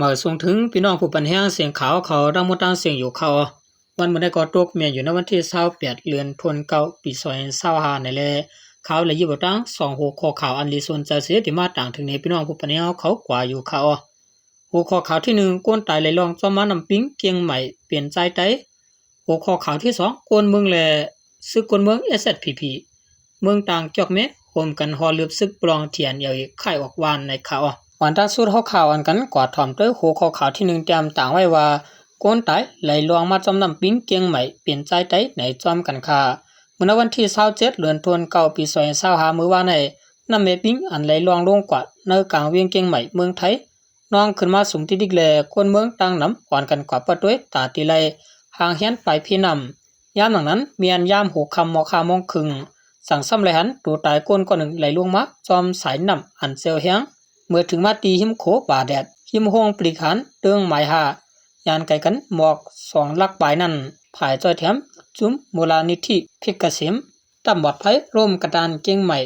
ມາສົ່ງເຖິງພີ່ນ້ອງຜູ້ປັນແຮງສຽງຂ່າວເຂົາທັງໝົດທັງສຽງຢູ່ເຂົາ. ວັນມື້ໃດກໍຕົກແມ່ນຢູ່ໃນວັນທີຊາວແປດ ເດືອນທວນເກົ້າ ປີສອງພັນຊາວຫ້ານີ້ແຫຼະ. ຂ່າວລະຍິບເອົາທັງສອງຫົວຂໍ້ຂ່າວອັນລີສົນໃຈເສຍ ທີ່ມາຕາງເຖິງໃນພີ່ນ້ອງຜູ້ປັນແຮງເຮົາເຂົາກວ່າຢູ່ເຂົາ. ຫົວຂໍ້ຂ່າວທີໜຶ່ງ ຄົນຕາຍໄຫຼລ່ອງຈອມມານ້ຳປິງກຽງໃໝ່ເປັນຊາຍໄຕ. ຫົວຂໍ້ຂ່າວທີສອງ ກົນເມືອງ ແລະ ສຶກກົນເມືອງ ເອສເອສພີພີ ເມືອງຕ່າງຈອກແມ້ ໂຮມກັນຮອດລຶບສຶກປະລອງ ທີເອັນແອລເອ ຄ້າຍອອກວານໃນຂ່າວ. ອັນຕານສຸດຫົວຂ່າວອັນກັນກວາດຖອມໂດຍຫົວຂໍ້ຂ່າວທີໜຶ່ງ ແຕ້ມຕາງໄວ້ວ່າ ຄົນຕາຍໄຫຼລ່ອງມາຈອມນ້ຳປິງກຽງໃໝ່ເປັນຊາຍໄຕໃນຈອມກັນຄ່າ. ເມື່ອໃນວັນທີຊາວເຈັດ ເດືອນທວນເກົ້າ ປີສອງພັນຊາວຫ້າ ມື້ວານນີ້ ນ້ຳແມ່ປິງອັນໄຫຼລ່ອງລົງກວາດໃນກາງວຽງກຽງໃໝ່ເມືອງໄທ ນອງຂຶ້ນມາສູງຕິດໆ ແລະ ຄົນເມືອງຕ່າງນຳອອນກັນກວາດປະຕູຕາທີ່ໄລ່ຫ່າງແຮນປາຍພີນ້ຳ. ຍາມນັ້ນແມ່ນຍາມຫົວຄ່ຳເໝາະຫ້າໂມງເຄິ່ງ ຈັ່ງສ່ຳໄດ້ຫັນໂຕຕາຍກົ້ນກ້ອນໜຶ່ງໄຫຼລົງມາຈອມສາຍນ້ຳອັນແຊວແຮງ ເມື່ອເຖິງມາທີ່ຮິມຂົວບາແດດ ຮິມໂຮງບໍລິການເຕີງໝາຍຫ້າ ຍ່າງໄກກັນໝອກສອງຫຼັກປາຍນັ້ນ. ຝ່າຍຊ່ອຍແຖມຈຸມມູນລະນິທິເພັດກະເສມ ຕຳຫຼອດໄພຮົ່ມກະດານກຽງໃໝ່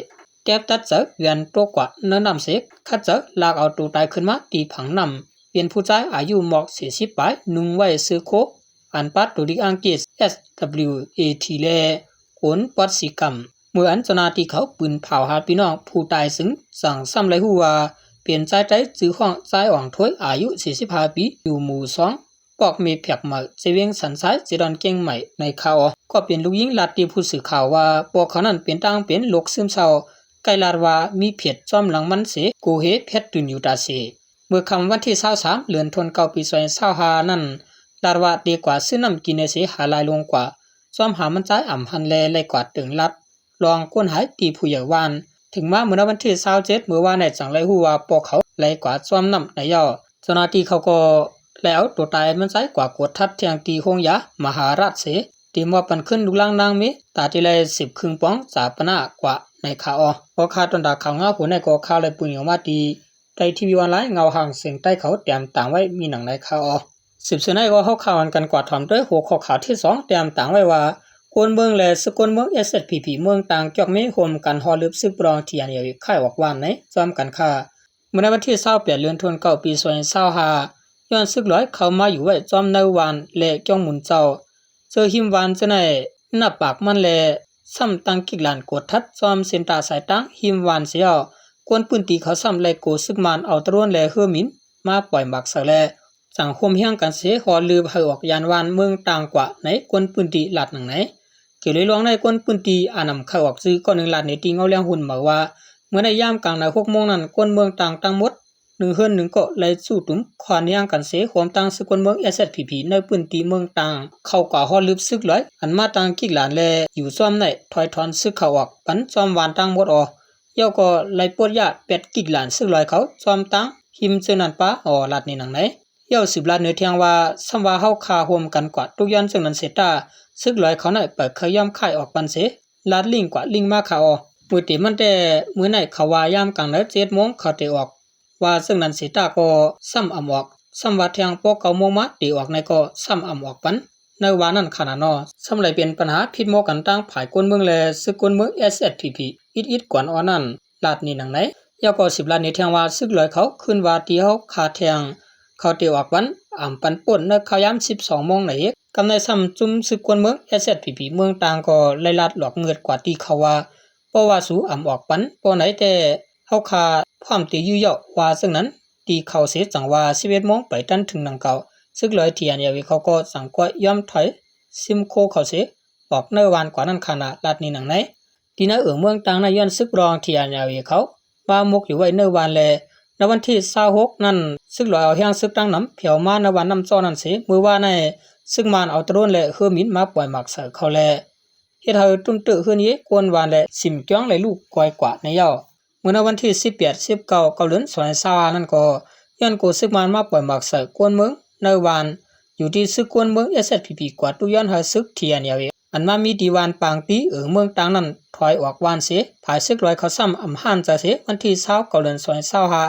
ແກບຕັດໃຈວຽນຕົກກວາດໃນນ້ຳເສ ຂັດໃຈລາກເອົາໂຕຕາຍຂຶ້ນມາທີ່ຜັງນ້ຳ ເປັນຜູ້ຊາຍອາຍຸໝອກສີ່ສິບປາຍ ນຸ່ງໄວ້ເສື້ອໂຄ ອັນປາໂຕລິກອັງກິດ ເອສດັບເບິນຢູເອທີ ແລະ ໂກນປອດສີກຳ. ເມື່ອອັນເຈົ້າໜ້າທີ່ເຂົາປືນເຜົາຫາພີ່ນ້ອງຜູ້ຕາຍ ຊຶ່ງຈັ່ງສ່ຳໄດ້ຮູ້ວ່າເປັນຊາຍໄຕ ຊື່ຮ້ອງຊາຍອອງໂທຍ ອາຍຸສີ່ສິບຫ້າປີ ຢູ່ໝູ່ສອງ ປອກເມແພກເໝີ ເຊວຽງສັນຊາຍ ເຊດອນກຽງໃໝ່ໃນຂ່າວ ກໍເປັນລູກຍິງລາດຕິຜູ້ສື່ຂ່າວວ່າ ພວກເຂົານັ້ນເປັນຕ່າງເປັນໂລກຊຶມເສົ້າ ໃກ້ລາດວ່າມີເພດຈອມຫຼັງມັນເສ ໂກເຮແພັດຕຸນຢູ່ຕາເສ. ເມື່ອຄ່ຳວັນທີຊາວສາມ ເດືອນທວນເກົ້າ ປີສອງພັນຊາວຫ້ານັ້ນ ລາດວ່າໄດ້ກວາດຊື້ນ້ຳກິນແດ່ເສ ຫາລາຍລົງກວ່າ ຊອມຫາມັນຊາຍອຳພັນ ແລະ ໄລ່ກວາດເຖິງລັດ ລອງຄົ້ນຫາທີ່ຜູ້ໃຫຍ່ບ້ານ. ເຖິງມາເມື່ອໃນວັນທີຊາວເຈັດ ເມື່ອວານນີ້ ຈັ່ງໄດ້ຮູ້ວ່າພວກເຂົາໄລ່ກວາດຊອມນ້ຳໃນເຍົາ. ເຈົ້າໜ້າທີ່ເຂົາກໍໄດ້ເອົາໂຕຕາຍມັນຊາຍກວ່າກວດທັດແທງທີ່ໂຮງຢາມະຫາລາດເສ ທີ່ມອບປັນຄືນລູກຫຼານນາງເມ ຕາທີ່ໄດ້ສິບເຄິ່ງປອງຈາປະນະກວ່າໃນຄາອອ. ກໍຄ່າຕົ້ນດາຂ່າວງາວຫົວໃນກໍຂ່າວໄດ້ປຸງອອກມາທີ່ ໄທທີວີອອນລາຍ ເງົາຮ່າງເສຍງໃຕ້ເຂົາແຕ້ມຕາງໄວ້ມີໜັງໃນຄາອ. ສືບເສຍໃນກໍຫົວຂ່າວອັນກັນກວາດຖອມໂດຍຫົວຂໍ້ຂ່າວທີສອງ ແຕ້ມຕາງໄວ້ວ່າ ກົນເມືອງ ແລະ ສຶກກົນເມືອງ ເອສເອສພີພີ ເມືອງຕ່າງຈອກເມ ຮ່ວມກັນຮອດລຶບສຶກປະລອງ ທີເອັນແອລເອ ຄ້າຍອອກວານໃນຈອມກັນຄ່າ. ເມື່ອໃນວັນທີຊາວແປດ ເດືອນທວນເກົ້າ ປີສອງພັນຊາວຫ້າ ຍ້ອນຊຶກລອຍເຂົ້າມາຢູ່ໄວ້ຈອມໃນວານ ແລະ ກຽງໝູນເຈົ້າ ເຈີຮິມວານເຈີໃນໜ້າປາກມັນ ແລະ ຊ້ຳຕັ້ງກິກລານກວດທັດຈອມເສັ້ນຕາສາຍຕາງຮິມວານເສຍ ຄົນພື້ນທີ່ເຂົາຊ້ຳໄລ່ໂກຊຶກມານເອົາໂດຣນ ແລະ ເຮືອບິນມາປ່ອຍໝາກໃສ່ ແລະ ຈັ່ງຮ່ວມແຮງກັນເສ ຮອດລຶບໃຫ້ອອກຢ້ານວານເມືອງຕ່າງກວ່າໃນຄົນພື້ນທີ່ລາດໜັງໃນ. ກ່ຽວເລື່ອງໃນຄົນພື້ນທີ່ອານຳໄຂ່ອອກຊື່ ກໍໜຶ່ງລາດໃນທີ່ເງົາແລ້ງຮຸ່ນເໝີວ່າ ເມື່ອໃນຍາມກາງໃນຫົກໂມງນັ້ນ ຄົນເມືອງຕ່າງທັງໝົດ ໜຶ່ງເຮືອນໜຶ່ງກໍໄລ່ສູ້ຕຸມຄວານແຮງກັນເສ ຮວມທັງຊາວຄົນເມືອງ ເອສເອສພີພີ ໃນພື້ນທີ່ເມືອງຕ່າງ ເຂົ້າກວ່າຮອດລຶບຊຶກລອຍ ອັນມາຕັ້ງກິກລານ ແລະ ຢູ່ຊ່ອມໃນ ຖອຍຖອນຊຶກເຂົ້າອອກປັນຊ່ອມວານທັງໝົດອອກ. ເຈົ້າກໍໄລ່ປົດຢາດແປດກິກລານຊຶກລອຍເຂົາ ຊ່ອມຕັ້ງຮິມເຈີນັ້ນປາ ອອ ລາດນີ້ໜັງໃນ. ເຈົ້າສືບລາດເໜືອແທງວ່າ ຊ່ຳວ່າເຮົາຂ້າຮ່ວມກັນກວາດທຸກຢ່ອນເຊິ່ງນັ້ນເສຍຕາ ຊຶກລອຍເຂົານັ້ນປະເຄີຍຍອມຄ້າຍອອກປັນເສ ລາດລິ້ງກວ່າລິ້ງມາຄ່າອອ. ມື້ເຕມັນແຕ່ມື້ໃນເຂົາວ່າຍາມກາງໃນເຈັດໂມງເຂົາເຕອອກ ວ່າເຊິ່ງນັ້ນເສຍຕາກໍຊ້ຳອຳອອກ ຊ່ຳວ່າແທງພໍເກົ້າໂມງມາເຕອອກໃນກໍຊ້ຳອຳອອກປັນ ໃນວ່ານັ້ນຂະໜາດນໍ ຊ່ຳໄດ້ເປັນບັນຫາຜິດໝູ່ກັນທາງຝ່າຍກົນເມືອງ ແລະ ຊາວຄົນເມືອງ ເອສເອສພີພີ ອິດໆກ່ອນອ່ອນນັ້ນ ລາດນີ້ໜັງໃນ. ເຈົ້າກໍສືບລາດເໜືອແທງວ່າ ຊຶກລອຍເຂົາຄືນວ່າທີ່ເຮົາຂ້າແທງ ເຂົາເຕອອກປັນ ອຳປັນປຸ້ນໃນຂ່າວຍາມສິບສອງໂມງໃນອີກ ກຳໃນຊ້ຳຈຸ່ມຊາວຄົນເມືອງ ເອສເອສພີພີ ເມືອງຕ່າງກໍໄລ່ລາດຫຼອກເງືອດກວ່າທີ່ເຂົາວ່າ ເພາະວ່າສູອຳອອກປັນ ເພາະໃນແຕ່ເຮົາຂ້າພ້ອມທີ່ຢູ່ເຈົ້າ ວ່າເຊິ່ງນັ້ນ ທີ່ເຂົາເສ ຈັ່ງວ່າສິບເອັດໂມງໄປຕັນເຖິງໜັງເກົ່າ ຊຶກລອຍ ທີເອັນແອລເອ ເຂົາກໍສັງກວຍຍອມຖອຍຊິມໂຄເຂົາເສ ອອກໃນວານກວ່ານັ້ນຂະໜາດ ລາດນີ້ໜັງໃນ. ທີ່ໃນເອີ່ງເມືອງຕ່າງໃນ ຍ້ອນຊຶກປະລອງ ທີເອັນແອລເອ ເຂົາມາໝົກຢູ່ໄວ້ໃນວານ ແລະ ໃນວັນທີຊາວຫົກນັ້ນ ຊຶກລອຍເອົາແຮງຊຶກຕັ້ງນຳແຜ່ວມາໃນວານນ້ຳເຈາະນັ້ນເສ ມື້ວານໃນ ຊຶກມານເອົາໂດຣນ ແລະ ເຮືອບິນມາປ່ອຍໝາກໃສ່ເຂົາ ແລະ ເຮັດໃຫ້ຕຸ້ມເຕີເຮືອນເຍກົນວານ ແລະ ຊິມກຽງໄລ່ລູກກອຍກວ່າໃນເຍົາ. ເມື່ອໃນວັນທີສິບແປດ ສິບເກົ້າ ເກົ້າເດືອນ ສອງພັນຊາວຫ້ານັ້ນກໍ ຍ້ອນໂກຊຶກມານມາປ່ອຍໝາກໃສ່ຄົນເມືອງໃນວານ ຢູ່ທີ່ຊາວຄົນເມືອງ ເອສເອສພີພີ ກວ່າທຸກຢ່ອນໃຫ້ຊຶກ ທີເອັນແອລເອ ອັນມາມີທີ່ວານປາງຕີ ເອີ່ງເມືອງຕ່າງນັ້ນ ຖອຍອອກວານເສ ຝ່າຍຊຶກລອຍເຂົາຊ້ຳອຳຫ້ານໃຈເສ. ວັນທີຊາວ ເກົ້າເດືອນ ສອງພັນຊາວຫ້າ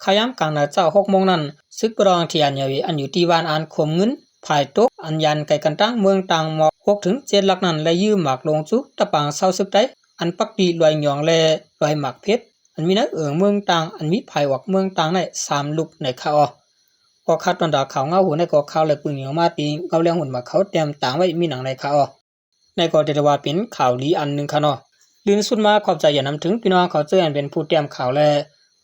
ຂ່າວຍາມກາງນາເຈົ້າ ຫົກໂມງນັ້ນ ຊຶກປະລອງ ທີເອັນແອລເອ ອັນຢູ່ທີ່ວານອານຂົມເງິນ ຝ່າຍຕົກ ອັນຢ່າງໄກກັນຕັ້ງເມືອງຕ່າງໝອກຫົກເຖິງເຈັດຫຼັກນັ້ນ ໄດ້ຢືມໝາກລົງຈູຕະປາງເຊົາຊຶກໄດ້ ອັນປັກຕີລອຍຫຍອງ ແລະ ລອຍໝາກເພັດ ອັນມີໃນເອີ່ງເມືອງຕ່າງ ອັນມີຝ່າຍອອກເມືອງຕ່າງໃນສາມລຸກໃນຄະອອ. ກໍຂາດຕອນຕາຂ່າວເງົາຫູໃນກໍຂ່າວ ແລະ ປຶ້ງໜີອອກມາຕີເງົາແລງຫຸ້ນມາເຂົາແຕ້ມຕ່າງໄວ້ມີໜັງໃດຄະອໍ. ໃນກໍຖືວ່າເປັນຂ່າວດີອັນໜຶ່ງຄະເນາະ. ລື່ນສຸດມາຂອບໃຈຢ່ານຳເຖິງພີ່ນ້ອງເຮົາເຈີອັນເປັນຜູ້ແຕ້ມຂ່າວ ແລະ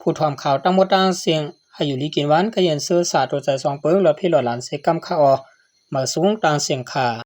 ຜູ້ຖ່ອມຂ່າວທັງໝົດທັງເຊິ່ງ ໃຫ້ຢູ່ດີກິນຫວານ ກະເຢັນຊື່ຊາດໂຕໃຈສອງເປິງ ລອດພີລອດຫຼານເສກຳຄະອໍ. ມາສູງຕ່າງເຊິ່ງຄ່າ.